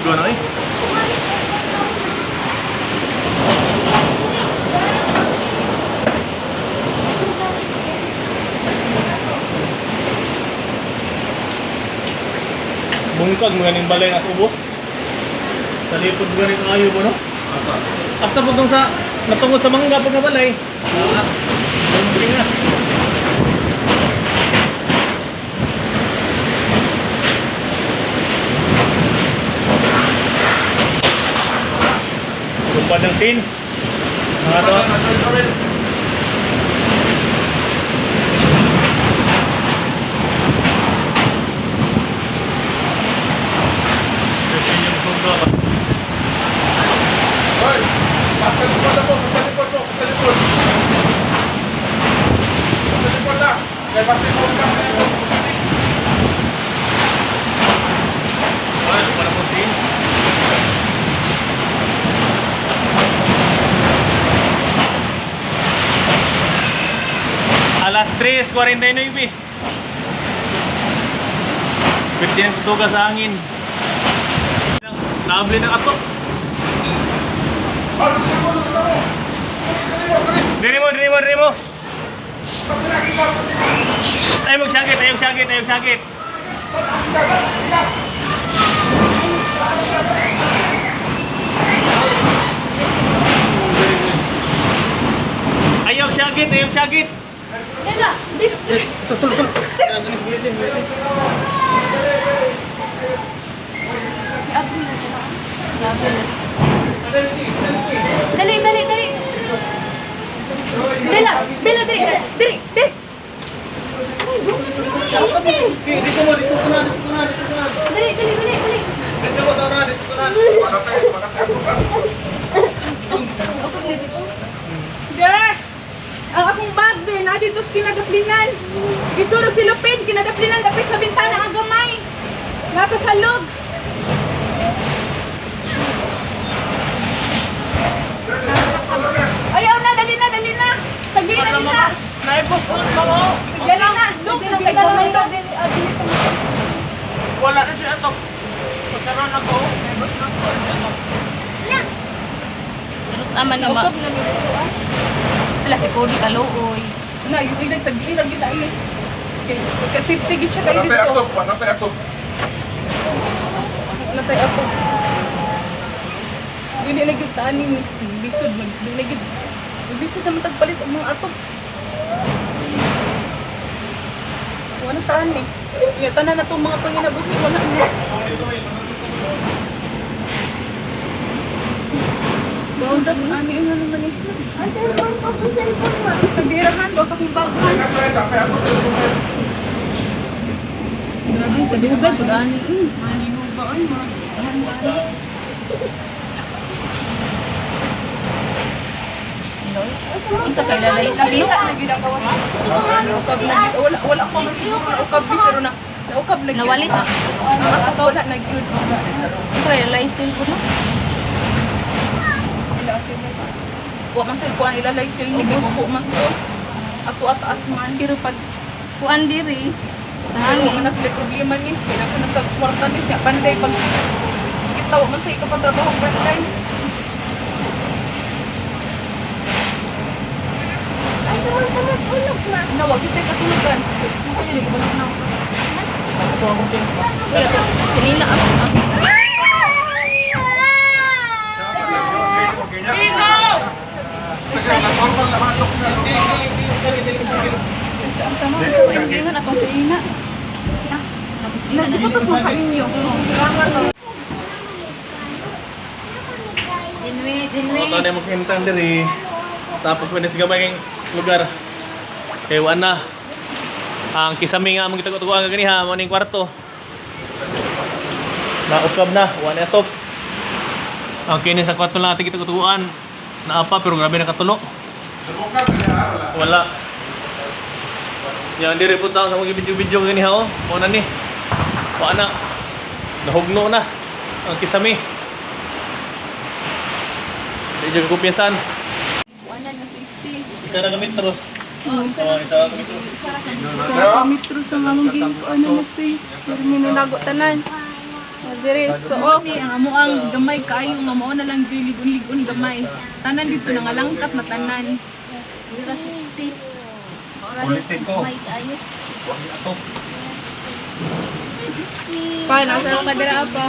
Suga na eh. Bungkag mga ning balay nga ubos. Sa lipod gani kaayo ba no? Hasta po sa natungod sa mangga pag nabalay. Ah, dumpling na. Lumpad ng tin. Mga to. Yung suga ba? Hoy, pasalikod na po, pasalikod po, pasalikod. Pasalikod na. Kaya pasalikod ka, kaya pasalikod. Ay, lumpad ng tin. Alas 3:49. Pwede ng suga sa hangin. Naabli ng ato. Diri mo, diri mo, diri mo. Shh, ay magsakit, ay magsakit, ay magsakit. Ayaw syagit, ayaw syagit. Ella, Ito, sul, sul. Dali, dali, dali. Bella, Bella, dali, dali, dali. Dito mo, dito ko na, dito ko na, dito ko na. Dali, dali, dali, dali. Dito ko sa una, dito ko na. Der! Ang akong bag, der, na dito sa kinadaplinan. Gisuro si Lupin, kinadaplinan, dapit sa bintana ang gamay. Nasa salog. Ayaw na, dali na, dali na. Sagli na, dali na. Naipos, mo. Dali na, dok, dali na, dok. Wala na siya atok. Pagkaroon ako, naipos na ako, siya atok. Terus aman ni ma. Naukab na nito, ah. Wala si Cody kaluoy. Na, yung ilag, sagli lang kita is. Kasi safety gid siya kayo Panatay dito. atok, panatay atok. Natay ako. Dili na gyud taan ni Miss Lisod mag dili na gyud. Lisod naman tagpalit og mga atop. Wala taan ni. Ya tanan na tong mga panginabuhi wala na. Bound up ani ano naman eh. Ay, cellphone ko, cellphone mo. Sa girahan ba sa akong baguhan. Panatay atok, Grabe, kadugay pud ani. Ani mo ba ay mga Unsa kay lalay Nakita na gyud ang gawas. Naukab na gyud. Wala wala ko man siguro naukab gyud pero na naukab na gyud. Nawalis. Ang ato wala na gyud. Unsa kay lalay cellphone no? Ila ate mo. Wa man kay kuan ila sil ni kay buko man to. Ako ataas man. Pero pag kuan diri sa Hangin hangin na sila problema ni kay na sa kwarta ni siya panday pag kita wa man sa ikapatrabaho panday. Ay, sama sama ulog na. Na wa gyud tay katulugan. Ay, balik na. Ito akong tin. Sinila ako. Normal na atok na. Ingon akong sinina. Nagpapas mo ka ninyo. Ako na maghintang diri. Tapos pwede sa gamay kayong lugar. Kay wala na. Ang kisami nga among gitago-taguan ganiha mo ning kwarto. Naukab na, wala na atop. Ang kini sa kwarto lang ating gitago-taguan. Naapa pero grabe na katulo. Subukan, kaya wala. Wala. Yan diri punta sa mga video-video ganiha oh. Mo na ni. Wala na. Nahugno na ang kisami. Di jud ko kumpiyansan. Wala na safety. Isa na kami metros. Oo, isa na kami metros. Sa metro sa mamang ano na space. Pero may nanago tanan. Diri so oh, ni ang amo ang gamay kaayo nga mao na lang gyud ligon-ligon gamay. Tanan dito nangalangkat na tanan. Ulitin ko. Ato. Paano sa kadira pa?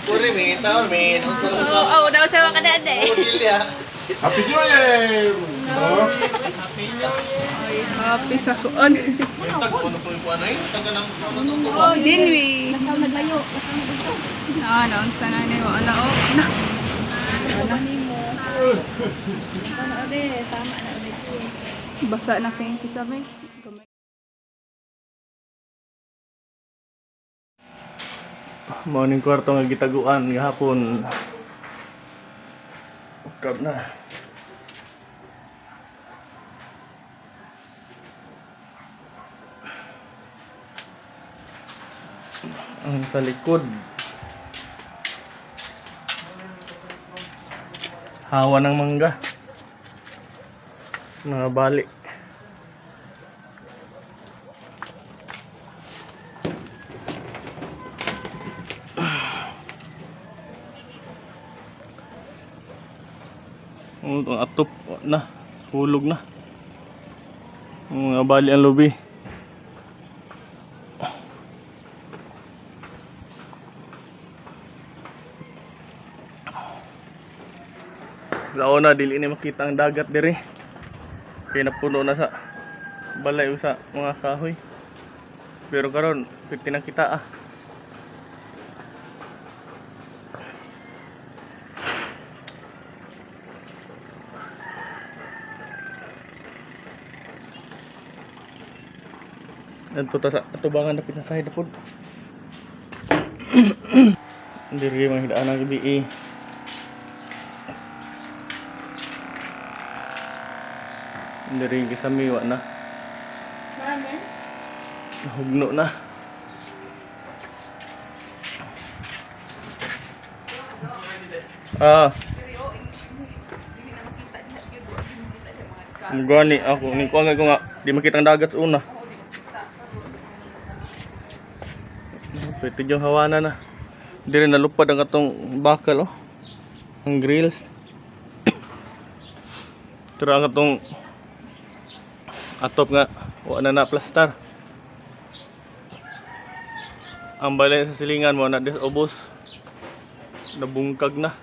Puri mi, taon mi, Oo, oh, daw sa mga kadade. Happy New Year! So, Ay, happy sa kuon. Ano po yung kuwan ay? Taga ng ano to? Oh, Jinwi. Ah, naunsa na ni wala oh. Na. Basa na kay kisame. Gamay. Mao ning kwarto nga gitaguan gahapon. Ukab na. Ang sa likod. Hawa ng mangga. Mga bali. Ang atop na, hulog na. Ang mga bali ang lubi. Sa una, dili ni makita ang dagat diri. Kaya napuno na sa balay o sa mga kahoy. Pero karon, pwede na kita ah. Adto ta sa atubangan dapit na side pod. Diri mga hidaan ang gabi eh. Diri kisami wa na. Nahugno na. Ah. Gani ako ni ko nga di makita ang dagat sa una. Pwede yung hawana na. Di rin nalupad ang katong bakal oh. Ang grills. Pero ang katong atop nga wa na na plastar. Ang balay sa silingan mo na dis ubos. Nabungkag na.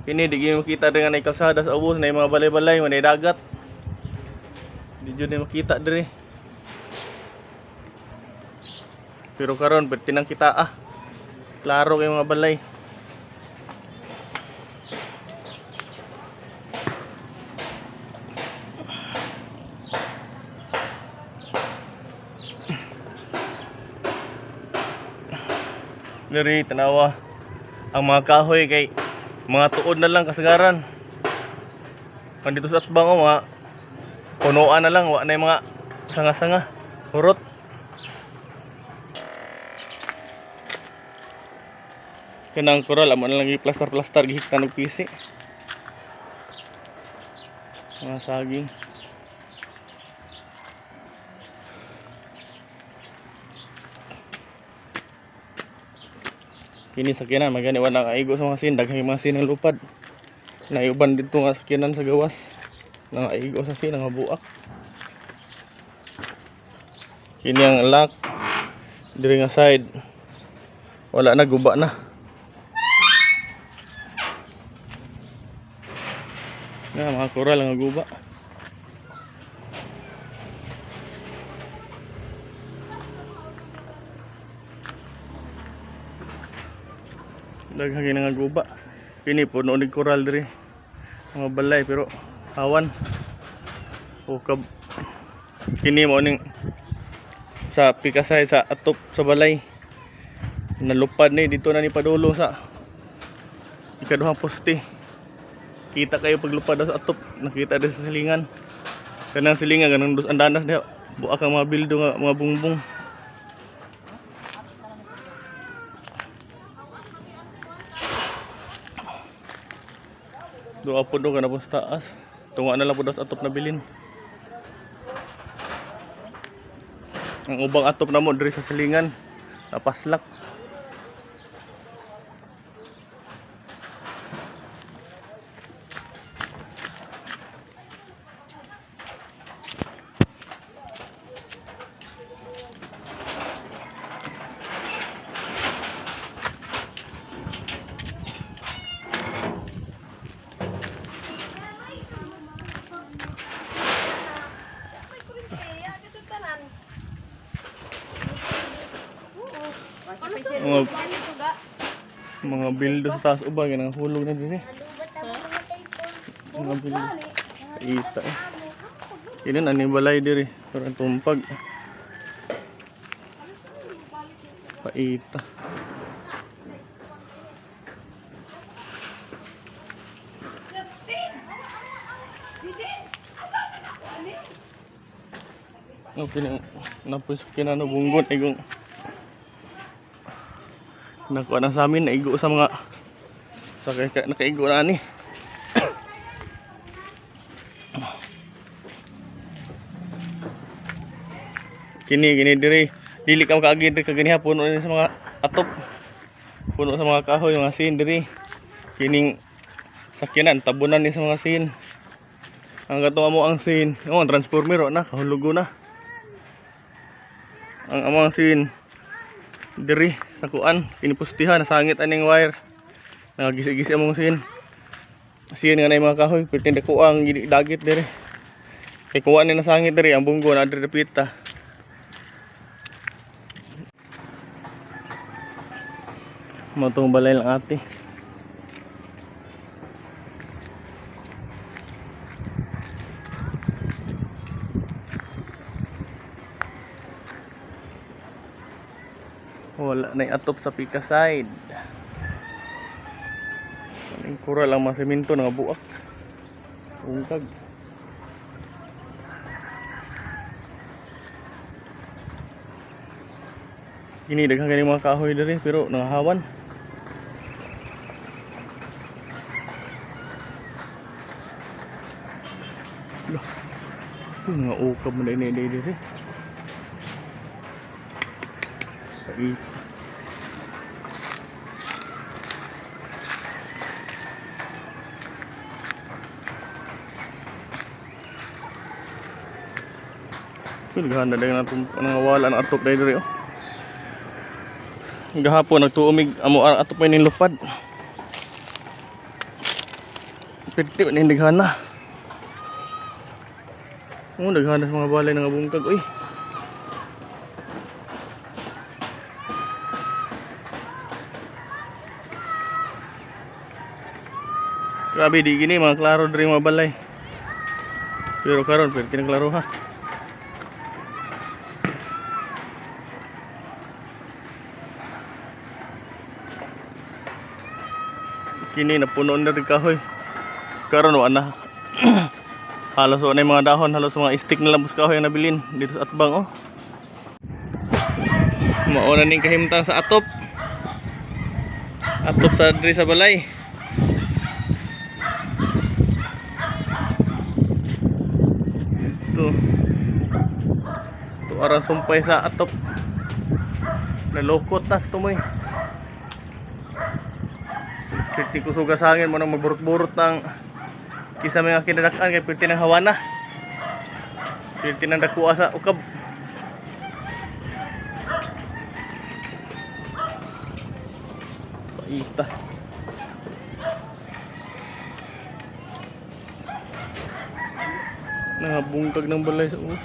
Kini di gyud makita diri nga nay kalsada sa ubos na mga balay-balay, may dagat. Di jud ni makita diri. Pero karon pwede nang kita ah. Klaro kay mga balay. Diri tanawa ang mga kahoy kay mga tuod na lang kasagaran. Kan dito sa atbang oh, mga punuan na lang, wa na yung mga sanga-sanga, hurot. Kanang koral amo na lang i-plaster-plaster gihikan og pisi. Mga saging. Kini sakyanan magani wala kaigo sa mga sin, daghang mga sin ang lupad. Naiuban dito nga sakyanan sa gawas. Nangaigo sa sin nga buak. Kini ang lock diri nga side. Wala na, guba na. Na mga koral nga guba. Daghang kini nga guba. Kini puno ni koral diri. Mga balay pero hawan. Ukab. Kini mo ning sa pikasay sa atop sa balay. Nalupad ni dito na ni padulo sa ikaduhang poste. Kita kayo paglupad daw sa atop, nakita din sa silingan. Kanang silingan kanang dos andanas diha. Buak ang mga bildo nga mga bungbong. Doa po do kana po sa taas. Tunga na lang po daw sa atop na bilin. Ang ubang atop namo diri sa silingan. Napaslak. Mga mga bildo sa taas uba ganang hulog na diri. Mga bildo. Ita eh. Kini na ni balay diri pero ang tumpag. Paita. Okay na napoy sa kinano bunggon igong nakuha na sa amin naigo sa mga sa kay nakaigo na ani. Kini kini diri dili ka makaagi diri kaganiha, puno ni sa mga atop, puno sa mga kahoy, mga sin diri. Kining sakyanan tabunan ni sa mga sin. Ang katong amo ang sin, oh, ang transformer oh, na kahulugo na ang among sin diri sa kuan kinipustihan, nasangit aning wire, nagagisi-gisi among sin sin nga na mga kahoy perti dako ang dagit diri kay kuan ni nasangit diri ang bunggo na diri dapita. Matong balay lang ate. Wala na atop sa pika side. Ang kural ang mga semento nga buak. Ungkag. Kini daghan kini mga kahoy diri pero nangahawan. Lah. Mga ukab man dai diri. Pait. Naghahan na dahil natong nangawala ang atop dahil diri oh. Gahapon nagtuumig amo ang atop may nilupad. Pwede ba na naghahan na? Oh, naghahan na sa mga balay nga bungkag oy. Grabe di gini mga klaro diri mga balay. Pero karon pwede nang klaro ha. Kini napuno na rin kahoy. Karon wa na. Halos wa na yung mga dahon, halos mga stick na lang kahoy ang nabilin dito sa atbang oh. Mauna ning kahimtang sa atop. Atop sa diri sa balay. Ito. Ito arang sumpay sa atop. Nalukot na sa tumoy. Pirti ko suga sa hangin mo nang magburot-burot ng kisa mga kinadakan kay pirti ng hawana. Pirti ng dakuha sa ukab. Paita. Nangabungkag ng balay sa us.